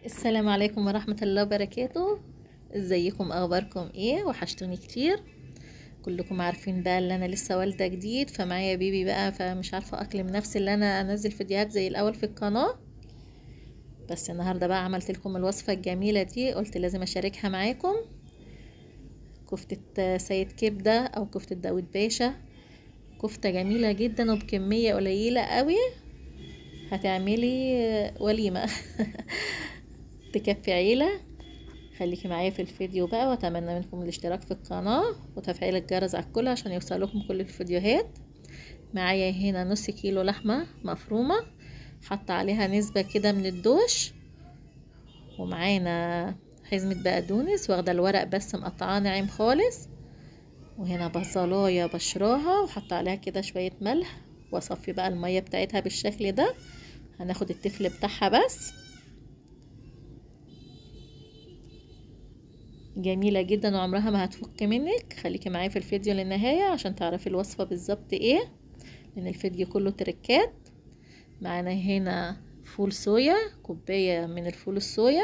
السلام عليكم ورحمة الله وبركاته. ازيكم، اخباركم ايه؟ وحشتوني كتير. كلكم عارفين بقى اللي انا لسه والدة جديد، فمعايا بيبي بقى، فمش عارفة اقلم نفسي اللي انا انزل فيديوهات زي الاول في القناة. بس النهاردة بقى عملت لكم الوصفة الجميلة دي، قلت لازم اشاركها معاكم. كفتة سيد كبدة او كفتة داود باشا، كفتة جميلة جدا وبكمية قليلة قوي، هتعملي وليمة تكفي عيلة. خليكي معايا في الفيديو بقى، واتمنى منكم الاشتراك في القناة وتفعيل الجرس على الكل عشان يوصلكم كل الفيديوهات. معايا هنا نص كيلو لحمة مفرومة، حاطة عليها نسبة كده من الدوش، ومعانا حزمة بقدونس واخدة الورق بس مقطعاه ناعم خالص، وهنا بصلاية بشراها وحاطة عليها كده شوية ملح، واصفي بقى المية بتاعتها بالشكل ده. هناخد التفل بتاعها بس. جميلة جدا وعمرها ما هتفك منك. خليكي معايا في الفيديو للنهاية عشان تعرفي الوصفة بالظبط ايه، لان الفيديو كله تركات. معانا هنا فول صويا، كوباية من الفول الصويا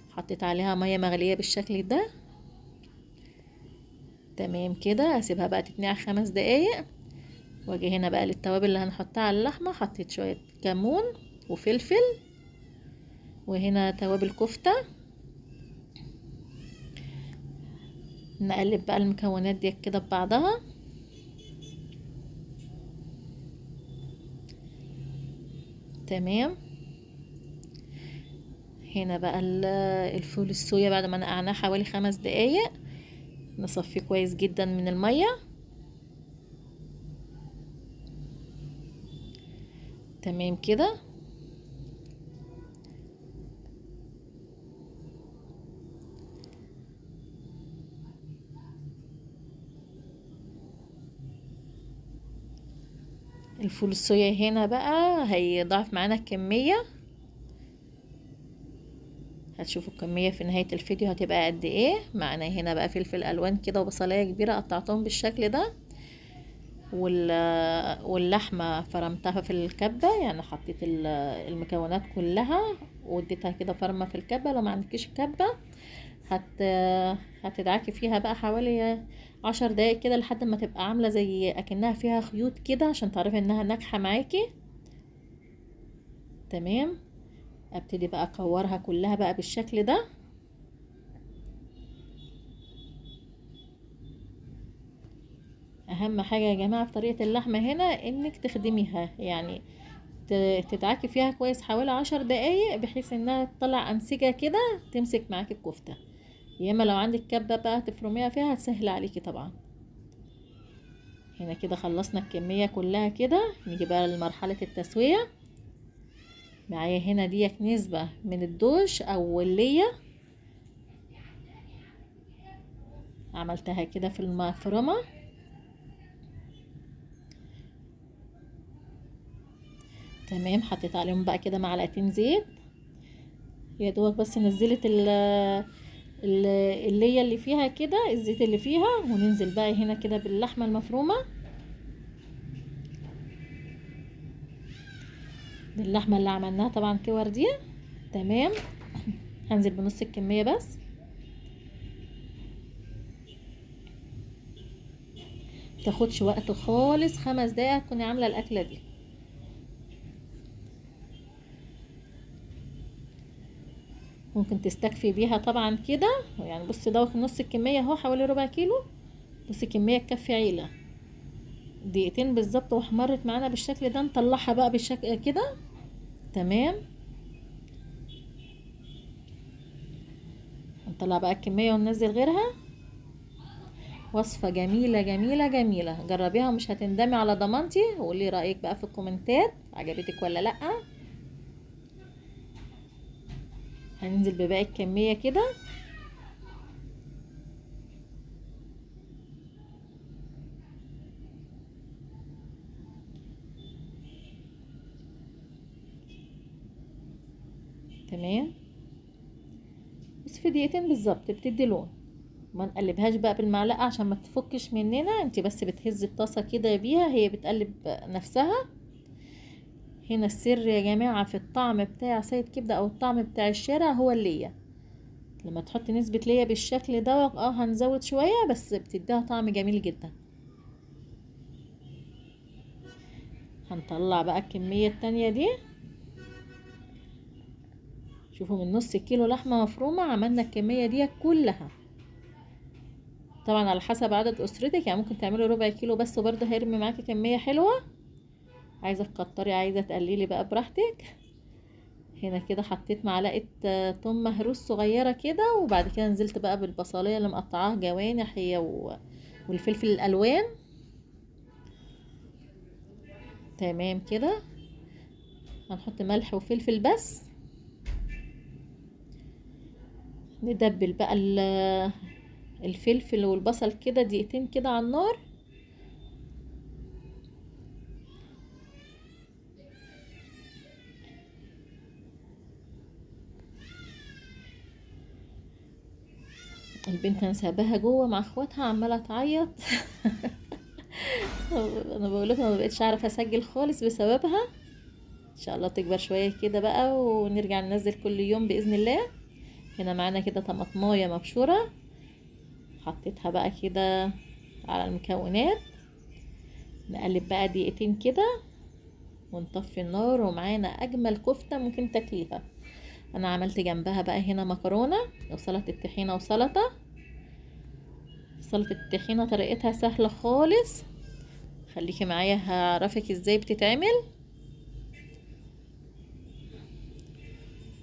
حطيت عليها مية مغلية بالشكل ده. تمام كده، هسيبها بقى تتنقع 5 دقايق. واجي هنا بقى للتوابل اللي هنحطها على اللحمة. حطيت شوية كمون وفلفل، وهنا توابل كفتة. نقلب بقى المكونات دي كده ببعضها. تمام. هنا بقى الفول الصويا بعد ما نقعناه حوالي 5 دقايق، نصفيه كويس جدا من المية. تمام كده. الفول الصويا هنا بقى هيضاعف معانا الكمية، هتشوفوا الكمية في نهاية الفيديو هتبقى قد ايه. معانا هنا بقى فلفل الوان كده وبصلاية كبيرة قطعتهم بالشكل ده، واللحمة فرمتها في الكبة، يعني حطيت المكونات كلها واديتها كده فرمة في الكبة. لو ما عندكيش كبة هتدعكي فيها بقى حوالي 10 دقايق كده لحد ما تبقى عاملة زي اكنها فيها خيوط كده، عشان تعرفي انها ناجحة معاكي. تمام. ابتدي بقى اكورها كلها بقى بالشكل ده. اهم حاجة يا جماعة في طريقة اللحمة هنا انك تخدميها، يعني تدعكي فيها كويس حوالي 10 دقايق بحيث انها تطلع انسجة كده تمسك معاكي الكفتة. يا اما لو عندك كبة بقى تفرميها فيها هتسهل عليكي طبعا. هنا كده خلصنا الكمية كلها كده. نيجي بقى لمرحلة التسوية. معايا هنا ديك نسبة من الدوش او اللية، عملتها كده في المفرمة. تمام. حطيت عليهم بقى كده معلقتين زيت يا دوبك، بس نزلت اللية اللي فيها كده، الزيت اللي فيها. وننزل بقى هنا كده باللحمة المفرومة، باللحمة اللي عملناها طبعا كور دي. تمام. هنزل بنص الكمية بس. تاخدش وقت خالص، 5 دقايق هتكوني عاملة الأكلة دي. ممكن تستكفي بيها طبعا كده، يعني بصي دوت نص الكمية اهو، حوالي ربع كيلو. بصي كمية تكفي عيلة. دقيقتين بالظبط واحمرت معانا بالشكل ده. نطلعها بقى بالشكل كده. تمام. نطلع بقى الكمية وننزل غيرها. وصفة جميلة جميلة جميلة، جربيها ومش هتندمي على ضمانتي. وقولي رأيك بقى في الكومنتات، عجبتك ولا لأ. هننزل بباقي الكمية كده. تمام. بس في دقيقتين بالظبط بتدي لون. ما نقلبهاش بقى بالمعلقة عشان ما تفكش مننا، انت بس بتهزي الطاسة كده بيها، هي بتقلب نفسها. هنا السر يا جماعة في الطعم بتاع سيد كبدة او الطعم بتاع الشارع هو اللية. لما تحطي نسبة ليا بالشكل ده هنزود شوية بس بتديها طعم جميل جدا. هنطلع بقى الكمية التانية دي. شوفوا من نص كيلو لحمة مفرومة عملنا الكمية دي كلها. طبعا على حسب عدد اسرتك، يعني ممكن تعملي ربع كيلو بس وبرده هيرمي معاكي كمية حلوة. عايزة تكتري عايزة تقللي بقى براحتك. هنا كده حطيت معلقة توم مهروس صغيرة كده، وبعد كده نزلت بقى بالبصلية اللي مقطعاها جوانح هي والفلفل الألوان. تمام كده. هنحط ملح وفلفل بس. ندبل بقى الفلفل والبصل كده دقيقتين كده على النار. البنت انا سايباها جوه مع اخواتها عماله تعيط. انا بقول لكم ما بقتش عارفه اسجل خالص بسببها. ان شاء الله تكبر شوية كده بقى ونرجع ننزل كل يوم باذن الله. هنا معانا كده طماطمايه مبشوره، حطيتها بقى كده على المكونات. نقلب بقى دقيقتين كده ونطفي النار، ومعانا اجمل كفته ممكن تاكليها. انا عملت جنبها بقى هنا مكرونه وسلطة الطحينه وسلطة. سلطة الطحينه طريقتها سهلة خالص، خليكي معايا هعرفك ازاي بتتعمل.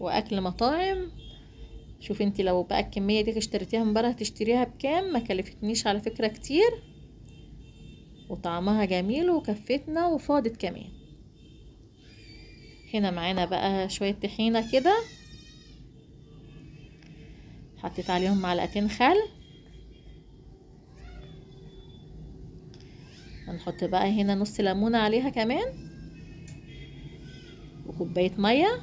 واكل مطاعم. شوفي انتي لو بقى الكمية دي اشتريتيها من بره هتشتريها بكام؟ ما كلفتنيش على فكرة كتير، وطعمها جميل وكفتنا وفاضت كمان. هنا معانا بقى شوية طحينه كده، حطيت عليهم معلقتين خل. هنحط بقى هنا نص ليمونه عليها كمان، وكوبايه مية.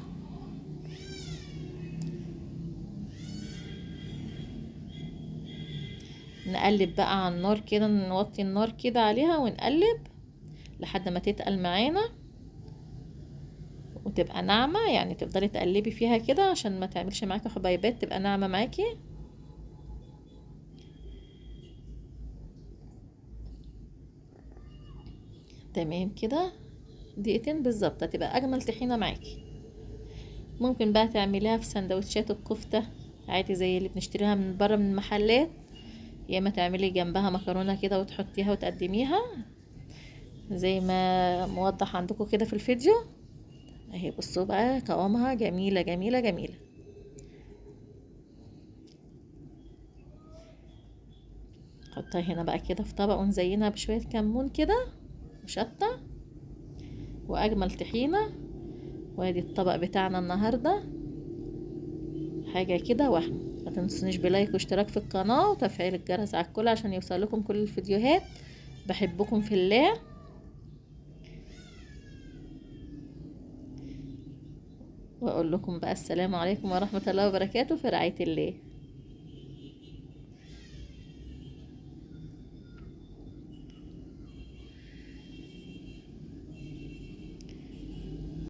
نقلب بقى على النار كده، نوطي النار كده عليها ونقلب لحد ما تتقل معانا وتبقى ناعمة. يعني تفضلي تقلبي فيها كده عشان ما تعملش معاكي حبيبات، تبقى ناعمة معاكي. تمام كده، دقيقتين بالظبط هتبقى اجمل طحينه معاكي. ممكن بقى تعمليها في سندوتشات الكفتة عادي زي اللي بنشتريها من بره من المحلات، يا اما تعملي جنبها مكرونه كده وتحطيها وتقدميها زي ما موضح عندكم كده في الفيديو اهي. بصوا بقى قوامها جميلة جميلة جميلة. نحطها هنا بقى كده في طبق ونزينها بشوية كمون كده وشطه، واجمل طحينه. وادي الطبق بتاعنا النهارده، حاجة كده وهم. ما تنسونيش بلايك واشتراك في القناة وتفعيل الجرس على الكل عشان يوصل لكم كل الفيديوهات. بحبكم في الله. واقول لكم بقى السلام عليكم ورحمة الله وبركاته، في رعاية الله.